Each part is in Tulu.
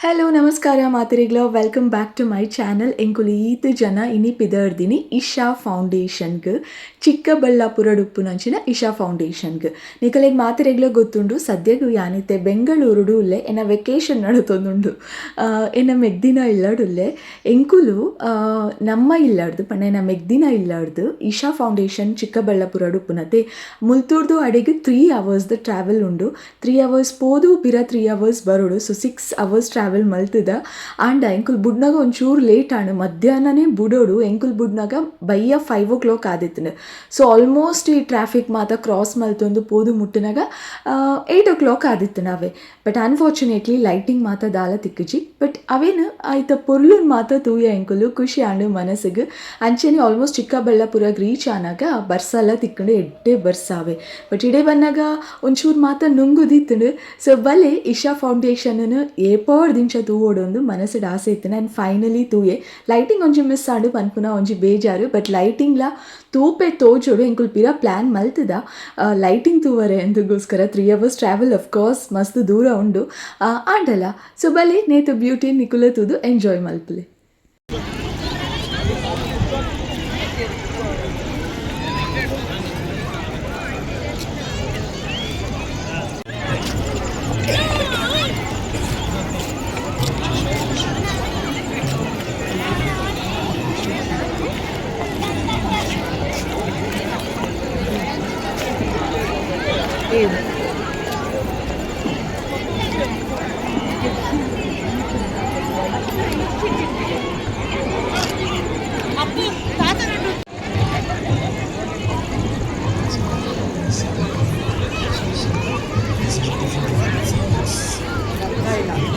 ಹಲೋ, ನಮಸ್ಕಾರ ಮಾತೆರೆಗ್ಲ. Welcome back to my channel. ಎಂಕುಲು ಈತ್ ಜನ ಇನಿ ಪಿದರ್ದಿನಿ ಇಶಾ ಫೌಂಡೇಶನ್ಗ್, ಚಿಕ್ಕಬಳ್ಳಾಪುರಡ್ ಉಪ್ಪುನಂಚಿನ ಇಶಾ ಫೌಂಡೇಶನ್ಗ್. ನಿಕಲೆಗ್ ಮಾತೆರೆಗ್ಲ ಗೊತ್ತುಂಡು, ಸದ್ಯಗ್ ಯಾನಿತ್ತೆ ಬೆಂಗಳೂರುಡು ಉಲ್ಲೆ. ಎನ್ನ ವೆಕೇಶನ್ ನಡತೊಂದುಂಡು. ಎನ್ನ ಮೆಗ್ದಿನ ಇಲ್ಲಡುಲ್ಲೆ. ಎಂಕುಲು ನಮ್ಮ ಇಲ್ಲಡ್ದು ಪಂಡ ಎನ್ನ ಮೆಗ್ದಿನ ಇಲ್ಲಡ್ದು ಇಶಾ ಫೌಂಡೇಶನ್ ಚಿಕ್ಕಬಳ್ಳಾಪುರಡ್ ಉಪ್ಪುನತೆ, ಮುಲ್ತುರ್ದು ಅಡೆಗ್ 3 ಅವರ್ಸ್ದ ಟ್ರಾವೆಲ್ ಉಂಡು. 3 ಅವರ್ಸ್ ಪೋದು ಪಿರ 3 ಅವರ್ಸ್ ಬರೋಡು. ಸೊ 6 ಅವರ್ಸ್ ಟ್ರಾವೆಲ್ ಮಲ್ತದ. ಆಂಡ ಎಂಕುಲು ಬುಡ್ನಗ ಒಂಚೂರು ಲೇಟ್ ಆಂಡ್. ಮಧ್ಯಾಹ್ನನೇ ಬುಡೋಡು, ಎಂಕುಲು ಬುಡ್ನಗ ಬಯ್ಯ 5 ಓ ಕ್ಲಾಕ್ ಆದಿತ್ತುಂಡು. ಸೊ ಆಲ್ಮೋಸ್ಟ್ ಈ ಟ್ರಾಫಿಕ್ ಮಾತ ಕ್ರಾಸ್ ಮಲ್ತೊಂದು ಪೋದು ಮುಟ್ಟುನಗ 8 ಓ ಕ್ಲಾಕ್ ಆದಿತ್ತುಂಡು ಅವೆ. ಬಟ್ ಅನ್ಫಾರ್ಚುನೇಟ್ಲಿ ಲೈಟಿಂಗ್ ಮಾತ ದಾಲ ತಿಕ್ಕುಜಿ. ಬಟ್ ಅವೇನು ಐತ ಪೊರ್ಲುನ್ ಮಾತ ತೂಯ ಎಂಕುಲು, ಖುಷಿ ಆಂಡ್ ಮನಸ್ಸಿಗೆ. ಅಂಚೆನೆ ಆಲ್ಮೋಸ್ಟ್ ಚಿಕ್ಕಬಳ್ಳಾಪುರಗ್ ರೀಚ್ ಆನಾಗ ಬರ್ಸಲ ತಿಕ್ಕುಂಡು, ಎಡ್ಡೆ ಬರ್ಸಾವೆ. ಬಟ್ ಇಡೆ ಬನ್ನಗ ಒಂಚೂರು ಮಾತ ನುಂಗುದಿತ್ತುಂಡು. ಸೊ ಬಲೆ, ಇಶಾ ಫೌಂಡೇಶನ್ ಏಪೋರ್ದಿಂಚ ತೂವೊಡೊಂದು ಮನಸ್ಸುಡ್ ಆಸೆ ಇತ್ತುಂಡು. ಆ್ಯಂಡ್ ಫೈನಲಿ ತೂಯೆ. ಲೈಟಿಂಗ್ ಒಂಜಿ ಮಿಸ್ ಆಂಡ್ ಪನ್ಪುನ ಒಂಜಿ ಬೇಜಾರು. ಬಟ್ ಲೈಟಿಂಗ್ಲ ತೂಪೆ ತೋಜೋಡು. ಎಂಕುಲು ಪಿರ ಪ್ಲ್ಯಾನ್ ಮಲ್ತದ ಲೈಟಿಂಗ್ ತೂವರೆ ಎಂದುಗೋಸ್ಕರ. 3 ಅವರ್ಸ್ ಟ್ರಾವೆಲ್, ಕೋರ್ಸ್ ಮಸ್ತ್ ದೂರ ಉಂಡು ಆಂಡಲ. ಸೊ ಬಲೆ, ನೇತ ಬ್ಯೂಟಿ ನಿಕುಲ ತೂದು ಎಂಜಾಯ್ ಮಲ್ಪುಲೆ.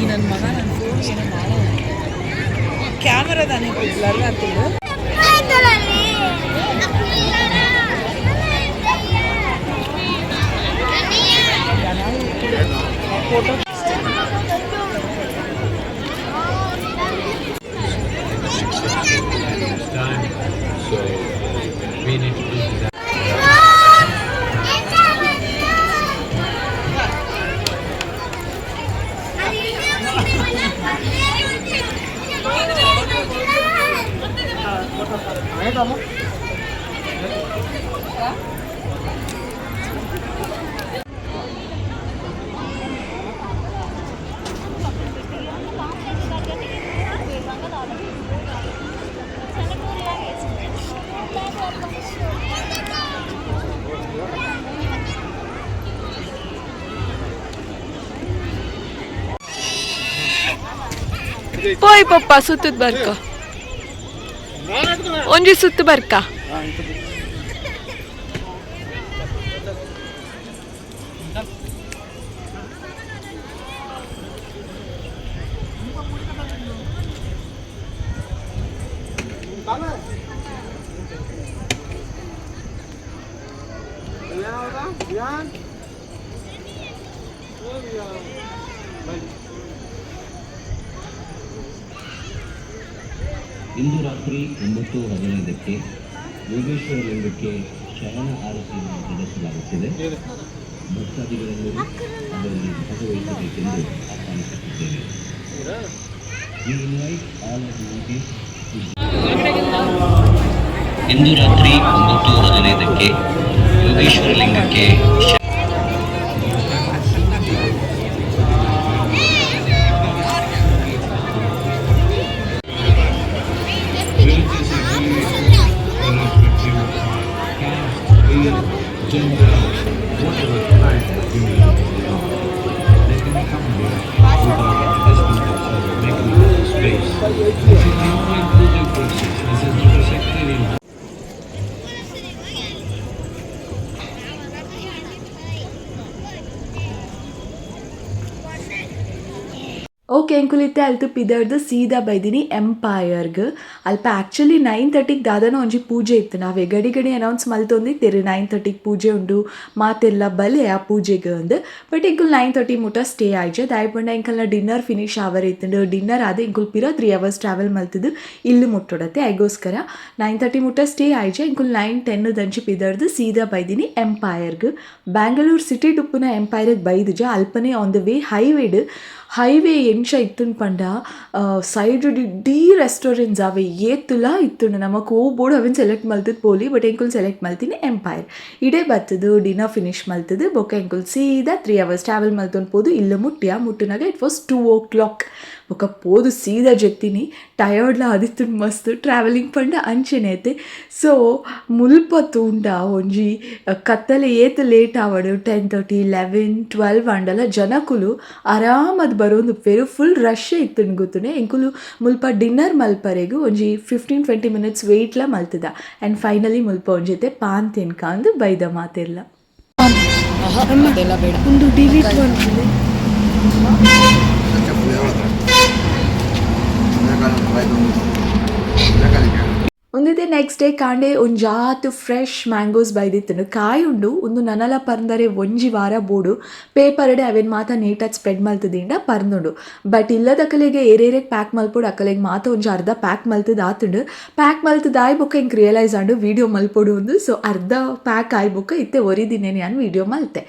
ಈ ನನ್ನ ಮಗ ನನ್ನ ಫೋನ್ ಏನೋ ಮಾಡೋ ಕ್ಯಾಮರಾ ತಾನೇ, ಬ್ಲರ್ ಆಗ್ತಿಲ್ಲ. Photo. Time. So we need to do that. ಪೋಯ್ ಪಪ್ಪ, ಸುತ್ತದ ಬರ್ಕ, ಒಂಜಿ ಸುತ್ತು ಬರ್ಕ. ಇಂದು ರಾತ್ರಿ 9:15ಕ್ಕೆ ಯೋಗೇಶ್ವರ ಲಿಂಗಕ್ಕೆ ಶಯನ ಆರತಿಯನ್ನು ನಡೆಸಲಾಗುತ್ತಿದೆ. ಭಕ್ತಾದಿಗಳೆಲ್ಲರೂ ಅದರಲ್ಲಿ ಭಾಗವಹಿಸಬೇಕೆಂದು ಆಹ್ವಾನಿಸುತ್ತಿದ್ದೇವೆ. We invite all devotees. ಇಂದು ರಾತ್ರಿ 9:15ಕ್ಕೆ ಯೋಗೇಶ್ವರ ಲಿಂಗಕ್ಕೆ Religious affiliation, irrespective of caste, creed, gender, whatever kind of community they are. They can come here without distance or making space. This is the all-inclusive process. This is not a sectarian. Okay, ಎಂಕುಲಿತ್ತೆ ಅಲ್ತು ಪಿದರ್ದು ಸೀದಾ ಬೈದಿನಿ ಎಂಪೈರ್ಗ್. ಅಲ್ಪ ಆ್ಯಕ್ಚುಲಿ 9:30ಗೆ ದಾದನ ಒಂಜಿ ಪೂಜೆ ಇತ್ತು. ನಾವೇ ಗಡಿ ಗಡಿ ಅನೌನ್ಸ್ ಮಲ್ತೊಂದಿತ್ತೆರ್, 9:30ಗೆ ಪೂಜೆ ಉಂಡು, ಮಾತೆಲ್ಲ ಬಲೆ ಆ ಪೂಜೆಗೆ ಅಂದ್. ಬಟ್ ಎಂಕುಲು 9:30 ಮುಟ ಸ್ಟೇ ಆಯ್ಜ. ದಾಯೆ ಪಂಡ ಎಂಕಲ್ನ ಡಿನ್ನರ್ ಫಿನಿಶ್ ಆವರೆ ಇತ್ತುಂಡು. ಡಿನ್ನರ್ ಆದ್ ಎಂಕುಲು ಪಿರ 3 ಅವರ್ಸ್ ಟ್ರಾವೆಲ್ ಮಲ್ತದು ಇಲ್ಲು ಮುಟ್ಟೊಡತ್ತೆ. ಐಗೋಸ್ಕರ 9:30 ಮುಟ ಸ್ಟೇ ಆಯ್ಜ. ಎಂಕುಲು 9:10 ದಂಚಿ ಪಿದರ್ದು ಸೀದಾ ಬೈದಿನಿ ಎಂಪೈರ್ಗ್. ಬ್ಯಾಂಗ್ಳೂರ್ ಸಿಟಿ ಡುಪ್ಪುನ ಎಂಪೈರ್ಗ್ ಬೈದುಜ. ಅಲ್ಪನೆ ಆನ್ the way ಹೈವೇಡ್ Highway ಎಂಚ ಇತ್ತುಂಡು ಪಂಡ ಸೈಡ್ ಇಡೀ ರೆಸ್ಟೋರೆಂಟ್ಸ್ ಅವೆ ಏತುಲ ಇತ್ತುಂಡು. ನಮಕ್ ಓ ಬೋಡು ಅವೆನ್ ಸೆಲೆಕ್ಟ್ ಮಲ್ತುದು ಪೋಲಿ, ಬಟ್ ಎಂಕುಲು ಸೆಲೆಕ್ಟ್ ಮಲ್ತಿನಿ ಎಂಪೈರ್. ಇಡೆ ಬತ್ತುದು ಡಿನ್ನರ್ ಫಿನಿಶ್ ಮಲ್ತುದು ಬೊಕ್ಕ ಎಂಕುಲು ಸೀದಾ 3 ಅವರ್ಸ್ ಟ್ರಾವೆಲ್ ಮಲ್ತೊಂದು ಪೋದು ಇಲ್ಲ ಮುಟ್ಟಿಯ. ಮುಟ್ಟುನಾಗ it was 2 o'clock. ಬೊಕ್ಕ ಪೋದು ಸೀದಾ ಜೆತ್ತಿನಿ, ಟಯರ್ಡ್ಲ ಆದಿತ್ತುಂಡು ಮಸ್ತ್ ಟ್ರಾವೆಲಿಂಗ್ ಪಂಡ ಅಂಚೆನೆ ಐತೆ. ಸೊ ಮುಲ್ಪ ತೂಂಡ ಒಂಜಿ ಕತ್ತಲೆ ಏತ್ ಲೇಟ್ ಆವಡ್ 10:30 11 12 ಆಂಡಲ ಜನಕುಲು ಆರಾಮದ್ ಬರೋಂದುಪ್ಪೆರ್. Full rush ಇತ್ತುಂಡು ಗೊತ್ತುಂಡೆ. ಎಂಕುಲು ಮುಲ್ಪ ಡಿನ್ನರ್ ಮಲ್ಪರೆಗ್ ಒಂಜಿ 15-20 ಮಿನಿಟ್ಸ್ ವೇಟ್ಲ ಮಲ್ತದ. ಆ್ಯಂಡ್ ಫೈನಲಿ ಮುಲ್ಪ ಒಂಜಿ ಪಾನ್ ತಿನ್ಕಾಂದು ಬೈದ ಮಾತೆರ್ಲ. ಒಂದು ಡಿಲೀಟ್ ಮಾಡ್ತೀನಿ. ಒಂದಿದೆ ನೆಕ್ಸ್ಟ್ ಡೇ ಕಾಂಡೆ ಒಂಜಾತ್ ಫ್ರೆಶ್ ಮ್ಯಾಂಗೋಸ್ ಬೈದಿತ್ತುಂಡು. ಕಾಯಿ ಉಂಡು ಒಂದು ನನಲ ಪರ್ಂದರೆ ಒಂಜಿ ವಾರ ಬೋಡು. ಪೇಪರ್ಡೆ ಅವೆನ್ ಮಾತ ನೀಟಾಗಿ ಸ್ಪ್ರೆಡ್ ಮಲ್ತದಿಂಡ ಪರ್ಂದುಂಡು. ಬಟ್ ಇಲ್ಲದಕಲೆಗೆ ಏರೇರೆಗ್ ಪ್ಯಾಕ್ ಮಲ್ಪೊಡು ಅಕಲೆಗ್ ಮಾತ ಒಂಜಿ ಅರ್ಧ ಪ್ಯಾಕ್ ಮಲ್ತದ ಆತುಂಡು. ಪ್ಯಾಕ್ ಮಲ್ತದ ಆಯ್ ಬೊಕ್ಕ ಎಂಕ್ ರಿಯಲೈಸ್ ಆಂಡು ವೀಡಿಯೋ ಮಲ್ಪೊಡು ಉಂದು. ಸೊ ಅರ್ಧ ಪ್ಯಾಕ್ ಆಯ್ ಬೊಕ್ಕ ಇತ್ತೆ ಒರಿದಿನೇನೆ ಯಾನ್ ವೀಡಿಯೋ ಮಲ್ತೆ.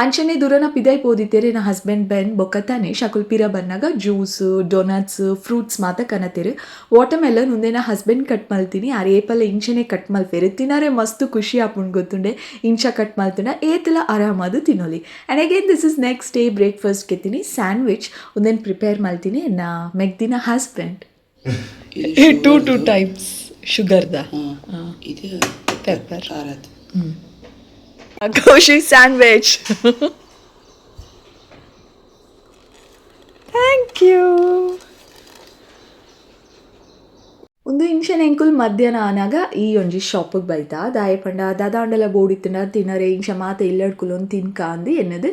ಅಂಚನೆ ದೂರನ ಪಿದೈ ಪೋದಿತ್ತೇರೆ ಎನ್ನ ಹಸ್ಬೆಂಡ್ ಬೆನ್ ಬೊಕ್ಕ ತನಿಷ್ ಅಕುಲು ಪಿರ ಬನ್ನಗ juice doughnuts fruits ಮಾತ ಕನತೆರ್. ವಾಟರ್ ಮೆಲನ್ ಉಂದೆನ ಹಸ್ಬೆಂಡ್ ಕಟ್ ಮಲ್ತಿನಿ. ಆರ್ ಏಪಲ ಇಂಚನೆ ಕಟ್ ಮಲ್ಪೆರ್. ತಿನರೆ ಮಸ್ತ್ ಖುಷಿ ಆಪುಂಡು ಗೊತ್ತುಂಡೆ. ಇಂಚ ಕಟ್ ಮಲ್ತುಂಡ ಏತಲ ಆರಾಮಾದ್ ತಿನೊಲಿ. And again this is next day breakfast ಕೆತ್ತಿನಿ sandwich. ಉಂದೆನ್ ಪ್ರಿಪೇರ್ ಮಲ್ತಿನಿ ಎನ್ನ ಮೆಗ್ದಿನ ಹಸ್ಬೆಂಡ್. 2 ಟೈಪ್ಸ್ ಶುಗರ್ದ ಇದು ಪೆಪ್ಪರ್. ಖಾರದ್ದು. ಖುಷಿ sandwich. Thank you. ಒಂದು ಇಂಚನೆ ಎಂಕುಲು ಮಧ್ಯಾಹ್ನ ಆನಾಗ ಈ ಒಂಜಿ ಶಾಪಿಗೆ ಬೈತ. ದಾಯೆ ಪಂಡ ದಾದಾಂಡಲ ಬೋಡಿತ್ತುಂಡ ತಿನರೆ ಇಂಚ ಮಾತ ಇಲ್ಲಡ್ಕುಲೊಂದು ತಿನ್ಕ ಅಂದು ಎನ್ನದು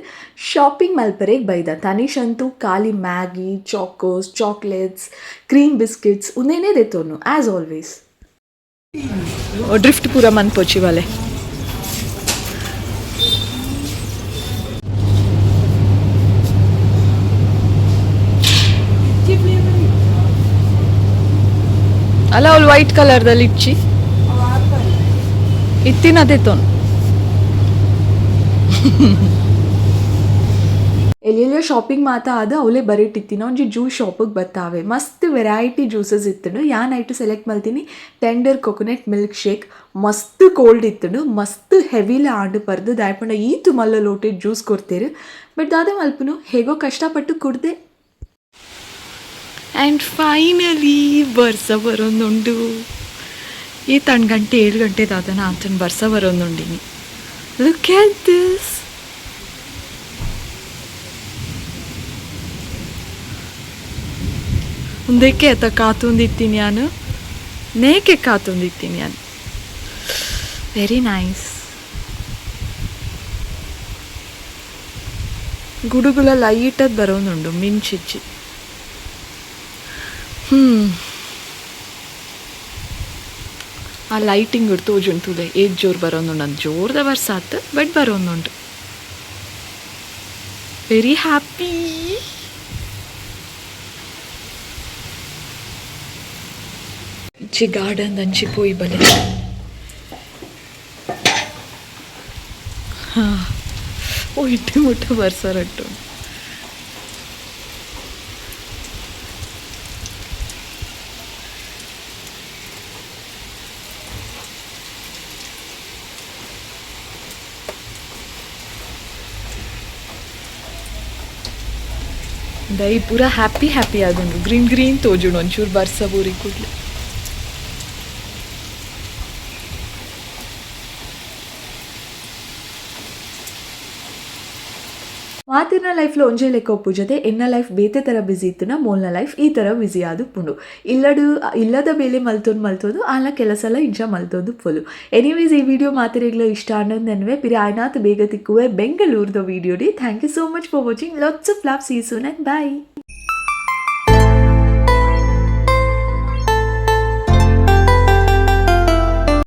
ಶಾಪಿಂಗ್ ಮಲ್ಪರೆಗ್ ಬೈದ. ತನಿಷ್ ಅಂತೂ ಖಾಲಿ Maggi, Chocos, chocolates, cream biscuits ಉಂದೇನೇ ದೆತ್ತೊನ್ನು as always. Drift ಪೂರ ಮನ್ಪೊಚಿ ಬಲೆ. ಅಲ್ಲ ಅವಳು ವೈಟ್ ಕಲರ್ದಲ್ಲಿ ಇಚ್ಚಿ ಇತ್ತಿನದೇ ತೋನ್. ಎಲ್ಲೆಲ್ಲೋ ಶಾಪಿಂಗ್ ಮಾತ ಆದ ಅವಲೇ ಬರಿಟ್ಟಿತ್ತಿನ ಒಂಜಿ ಜ್ಯೂಸ್ ಶಾಪಿಗೆ ಬತ್ತಾವೆ. ಮಸ್ತ್ ವೆರೈಟಿ ಜ್ಯೂಸಸ್ ಇತ್ತುಂಡು. ಯಾನ್ ಐಟು ಸೆಲೆಕ್ಟ್ ಮಲ್ತೀನಿ tender coconut milk shake. ಮಸ್ತ್ ಕೋಲ್ಡ್ ಇತ್ತುಂಡು, ಮಸ್ತ್ ಹೆವಿಲ ಆಂಡು ಪರ್ದು. ದಾಯೆ ಪಂಡ ಈತು ಮಲ್ಲ ಲೋಟೆ ಜ್ಯೂಸ್ ಕೊಡ್ತೇರು. ಬಟ್ ದಾದ ಮಲ್ಪುನು, ಹೇಗೋ ಕಷ್ಟಪಟ್ಟು ಕುಡ್ದೆ. ಆ್ಯಂಡ್ ಫೈನಲಿ ಬರ್ಸ ಬರೋದುಂಡು. ಈ ತಣ್ಣ ಗಂಟೆ 7 ಗಂಟೆ ದಾದನ ಆತನ ಬರ್ಸ ಬರೋದುಂಡಿನಿ. Look at this. ಉಂದಕ್ಕೆ ಆತ ಕಾತೊಂದಿತ್ತೀನಿ ನಾನು, ನೇಕೆ ಕಾತೊಂದಿತ್ತೀನಿ ನಾನು. Very nice. ಗುಡುಗುಲ ಲೈಟದ್ ಬರೋದುಂಡು ಮಿಂಚಿಜ್ಜಿ. ಆ ಲೈಟಿಂಗ್ ತೋಜುಂಟುಲೆ ಏಜ್ ಜೋರು ಬರೋದುಂಡು. ಅದು ಜೋರ್ದ ಬರ್ಸಾತ್ ಬಟ್ ಬರೋದುಂಟು. Very happy. ಇಂಚಿ ಗಾರ್ಡನ್ ಅಂಚಿ ಪೋಯಿ ಬಲೆ. ಹಾಂ, ಓ ಇಟ್ಟಿ ಮುಟ್ಟ ಬರ್ಸರಟ್ಟು. ದೈ ಪೂರ ಹ್ಯಾಪಿ ಹ್ಯಾಪಿ ಆದುಂಡು. ಗ್ರೀನ್ ಗ್ರೀನ್ ತೋಜುಂಡು ಒಂಚೂರು ಬರ್ಸ ಬೂರಿ ಕೂಡ್ಲೆ. ಮಾತಿನ ಲೈಫ್లో ಒಂಜೇ ಲೆಕ್ಕ ಒಪ್ಪುಜತೆ. ಎನ್ನ ಲೈಫ್ ಬೇತೆ ಥರ ಬ್ಯುಸಿ ಇತ್ತುನ, ಮೋಲ್ನ ಲೈಫ್ ಈ ಥರ ಬ್ಯುಸಿ ಆದು ಪುಂಡು. ಇಲ್ಲಡು ಇಲ್ಲದ ಬೇಲೆ ಮಲ್ತೊಂದು ಮಲ್ತೊಂದು ಆಲ ಕೆಲಸ ಎಲ್ಲ ಇಂಚ ಮಲ್ತೊಂದು ಪೊಲು. ಎನಿವೇಸ್ ಈ ವಿಡಿಯೋ ಮಾತಿರೆಗ್ಲ ಇಷ್ಟ ಅನ್ನೋದು ಪಿರ ಆಯ್ನಾತ್ ಬೇಗ ತಿಕ್ಕುವೆ ಬೆಂಗಳೂರದ ವಿಡಿಯೋಡಿ. Thank you so much for watching. Lots of love. See soon and bye.